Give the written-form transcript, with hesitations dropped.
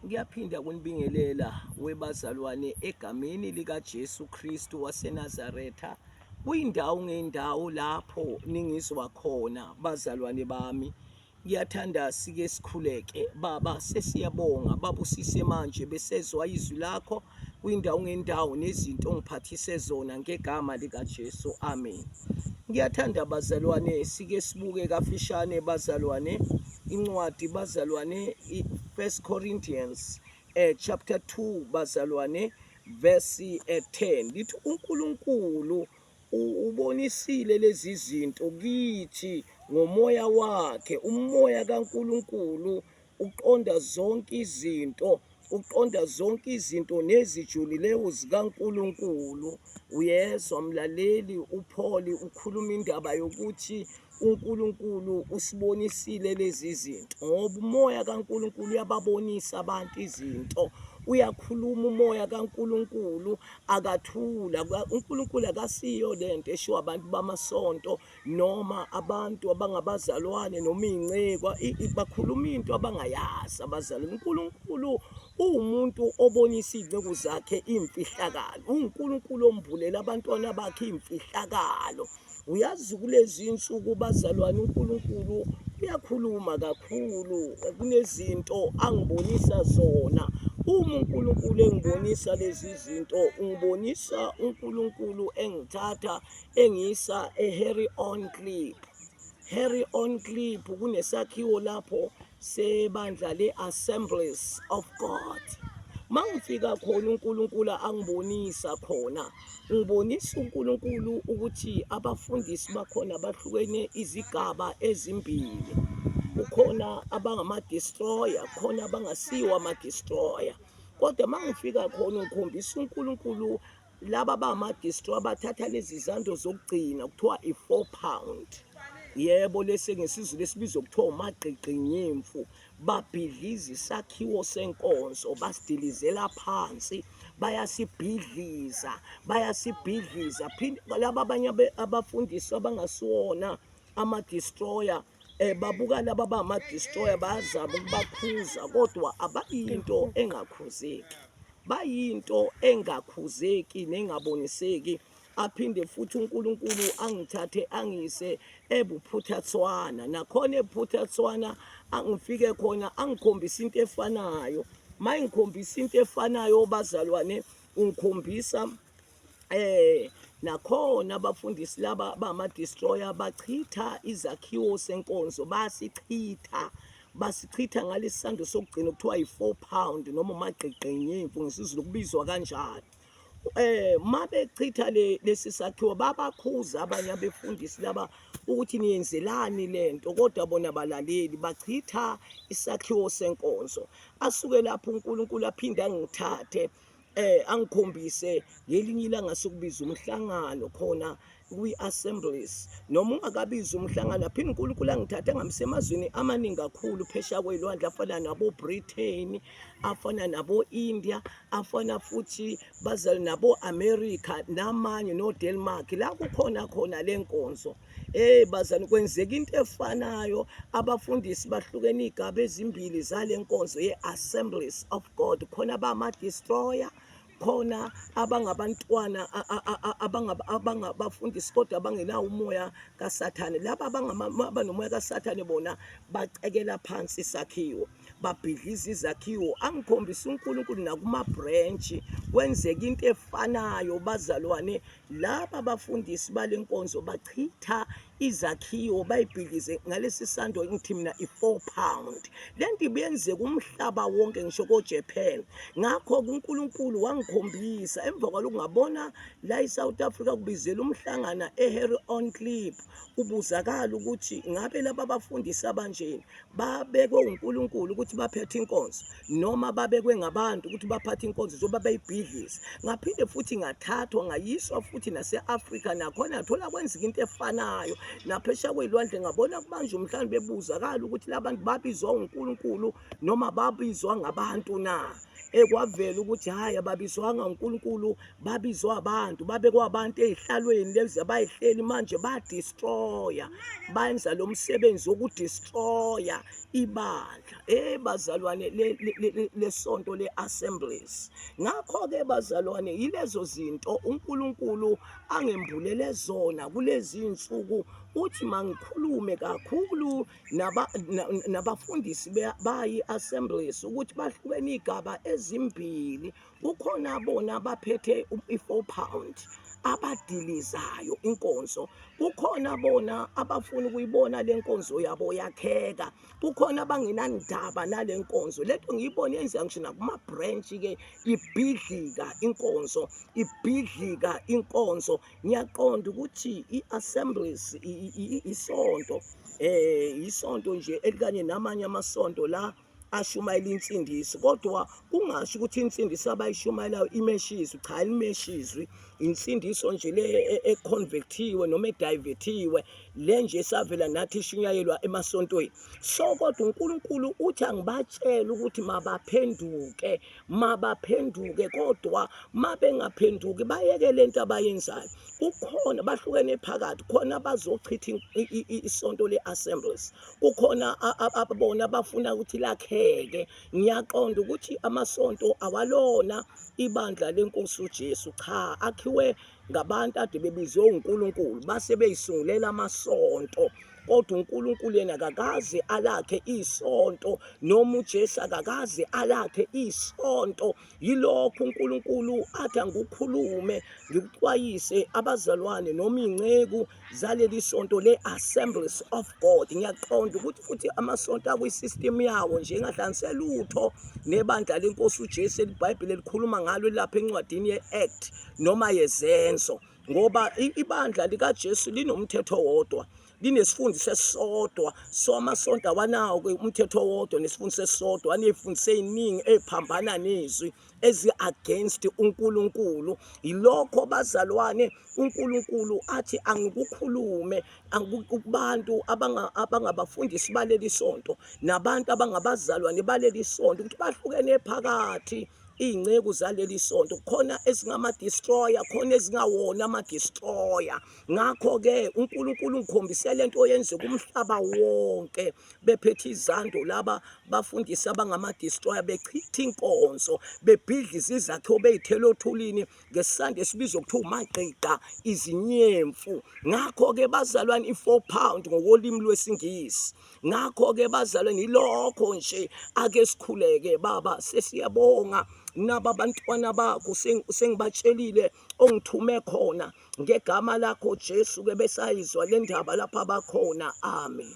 Ngiyaphinda kunibingelela webazalwane egameni likaJesu Kristu waseNazaretha kwindawo ngendawo lapho ningizwa khona bazalwane bami. Ngiyathanda sike sikhuleke. Baba, sesiyabonga, babusise manje besezwa izwi lakho kwindawo ngendawo nezinto ongiphathise zona ngegama likaJesu. Amen. Ngiyathanda bazalwane sike sibuke kafishane bazalwane incwadi bazalwane i-First Corinthians chapter 2 bazalwane verse 10 lithi uNkulunkulu ubonisile lezi zinto kithi ngomoya wakhe. Umoya kaNkulunkulu uqonda zonke izinto, uqonda zonke izinto nezijulileyo zikaNkulunkulu. Uyezwa mlaleli, uPaul ukhuluma indaba yokuthi uNkulunkulu usibonisile lezi zinto, ngoba umoya kaNkulunkulu uyababonisa abantu izinto. Uyakhuluma umoya kaNkulunkulu, akathula. UNkulunkulu akasiyo lento eshiwo abantu bamasonto noma abantu abangabazalwane noma iy'nceku, bakhuluma into abangayazi abazalwane. UNkulunkulu uwumuntu obonisa iy'nceku zakhe iy'mfihlakalo, uwuNkulunkulu ombulela abantwana bakhe iy'mfihlakalo. Uyazi kulezi insuku bazalwane uNkulunkulu uyakhuluma kakhulu, kunezinto angibonisa zona. Uma uNkulunkulu engibonisa lezi zinto, ungibonisa uNkulunkulu engithatha engiyisa eHarry On Clip. Harry On Clip kunesakhiwo lapho sebandla le-Assemblies of God. Mangifika khona uNkulunkulu angibonisa khona, ngibonisa uNkulunkulu ukuthi abafundisi bakhona bahlukene izigaba ezimbili. Kukhona abangama-destroyer, khona abangasiwo ama-destroyer. Kodwa mangifika khona ngikhombisa uNkulunkulu laba bama-destroyer bathatha lezi zando zokugcina kuthiwa i-4 pound. Yebo, lesi ngesiZulu esibizwa kuthiwa umagqigqinyemfu. Babhidliza isakhiwo senkonzo, basidilizela phansi, bayasibhidliza, bayasibhidliza. Phinde laba abanye abafundisi abangasiwona ama-destroyer babuka laba bama-destroyer bayazama ukubakhuza, kodwa abayinto engakhuzeki, bayinto engakhuzeki nengaboniseki. Aphinde futhi uNkulunkulu angithathe angise eBuphuthatswana, nakhona eBuphuthatswana angifike khona angikhombisa into efanayo. Mayingikhombisa into efanayo bazalwane, ungikhombisa nakhona abafundisi laba bama destroyer bachitha izakhiwo senkonzo, basichitha, basichitha ngalesi sando sokugcina okuthiwa yi-4 pound noma umagqigqinyimfu ngesiZulu kubizwa kanjalo. Mabechitha lesi sakhiwo babakhuza abanye abefundisi laba ukuthi niyenzelani lento, kodwa bona balaleli, bachitha isakhiwo senkonzo. Asuke lapho uNkulunkulu aphinde angithathe angikhombise ngelinye ilanga sokubiza umhlangano khona kwi-assemblies, noma ungakabizi umhlangano, aphinde uNkulunkulu angithathe angamse emazweni amaningi kakhulu phesheya kwey'lwandle afana nabo-Britain, afana nabo-India, afana futhi bazale nabo-America namanye no-Denmark, la kukhona khona le nkonzo. Hey bazane, kwenzeka into efanayo, abafundisi bahlukene iy'gaba ezimbili zale nkonzo ye-Assemblies of God. Khona bama-destroyer, khona abangabantwana abangabafundisi kodwa abangenawo umoya kaSathane. Laba abanomoya kaSathane bona bacekela phansi isakhiwo, babhidliza izakhiwo. Angikhombisa uNkulunkulu nakuma-branch kwenzeka into efanayo bazalwane. Laba bafundisi bale nkonzo bachitha izakhiwo bayibhidlize ngalesi sando ngithi mina i-4 pound. Le nto ibiyenzeka umhlaba wonke ngisho ko-Japan. Ngakho-ke uNkulunkulu wangikhombisa emva kwalokhu ngabona la e-South Africa kubizela umhlangano eHarry On Clip, kubuzakala ukuthi ngabe laba bafundisi abanjeni babekwe uNkulunkulu ukuthi baphethe inkonzo noma babekwe ngabantu ukuthi baphathe inkonzo njengoba beyibhidliza. Ngaphinde futhi ngathathwa ngayiswa futhi nase-Afrika, nakhona ngathola kwenzeka into efanayo. Naphesheya kwey'lwandle ngabona kubanjwa umhlanje bebuzakala ukuthi labantu babizwa uNkulunkulu noma babizwa ngabantu na. Ekwavela ukuthi hhayi ababizwanga uNkulunkulu, babizwa abantu, babekwa abantu ey'hlalweni lezi abayihleli manje badestroya, benza lo msebenzi wokudestroya ibandla. Eh bazalwane lesonto le-Assemblies. Ngakho-ke bazalwane yilezo zinto uNkulunkulu angembulele zona kulezi zinsuku, uthi mangikhulume kakhulu nabafundisi bayi-Assemblies ukuthi bahlukene iy'gaba ezimbili. Kukhona bona abaphethe i-4 pound abadilizayo inkonzo, kukhona bona abafuna ukuyibona le nkonzo yabo yakheka, kukhona abangenandaba nale nkonzo. Lento ngiyibone yenzeka ngisho nakuma-branch ke, ibhidlika inkonzo, ibhidlika inkonzo. Ngiyaqonda ukuthi i-Assemblies isonto, isonto nje elikanye namanye amasonto la ashumayela insindiso, kodwa kungasho ukuthi insindiso abayishumayelayo imeshizwe. Cha, alimeshizwi, insindiso nje le econvertiwe noma edivertiwe le nje esavela nathi ishunyayelwa emasontweni. So kodwa uNkulunkulu uthi angibatshele ukuthi mabaphenduke, mabaphenduke, kodwa mabengaphenduki bayeke lento abayenzayo. Kukhona bahlukene phakathi, khona abazochitha isonto le-Assemblies, kukhona abona abafuna ukuthi lakheke. Ngiyaqonda ukuthi amasonto awalona ibandla lenkosi uJesu, cha, akhiwe ngabantu ade bebizwe uNkulunkulu base beyisungulela amasonto, kodwa uNkulunkulu yena akakaze alakhe isonto, noma uJesu akakaze alakhe isonto. Yilokho uNkulunkulu athi angikukhulume, ngikuxwayise abazalwane noma iy'nceku zaleli sonto le-Assemblies of God. Ngiyaqonda ukuthi futhi amasonto akwi-system yawo nje engahlanganise lutho nebandla lenkosi uJesu eliBhayibheli elikhuluma ngalo lapha encwadini ye-Act noma yeZenzo, ngoba ibandla likaJesu linomthetho owodwa, linesifundisi esisodwa. So amasonto awanawo-ke umthetho owodwa nesifundisi esisodwa, aney'fundiso ey'ningi ey'phambana nezwi, ezi-against uNkulunkulu. Yilokho bazalwane uNkulunkulu athi angikukhulume kubantu abangabafundisi baleli sonto nabantu abangabazalwane baleli sonto, ukuthi bahlukene phakathi iy'nceku zaleli sonto. Khona ezingama-destroyer, khona ezingawona ama-destroyer. Ngakho-ke uNkulunkulu ungikhombise lento oyenzeka umhlaba wonke, bephethe izando laba bafundisi abangama-destroyer, bechitha inkonzo, bebhidliza izakhiwo, bey'thela othulini ngesandi esibizwa kuthiwa umagqigqa, izinyemfu. Ngakho-ke bazalwane, i-4 pound ngokolimi lwesiNgisi. Ngakho-ke bazalwane, yilokho nje, ake sikhuleke. Baba, sesiyabonga naba abantwana bakho, sengibatshelile ongithume khona ngegama lakho Jesu, ke besayizwa le ndaba lapha bakhona. Amen.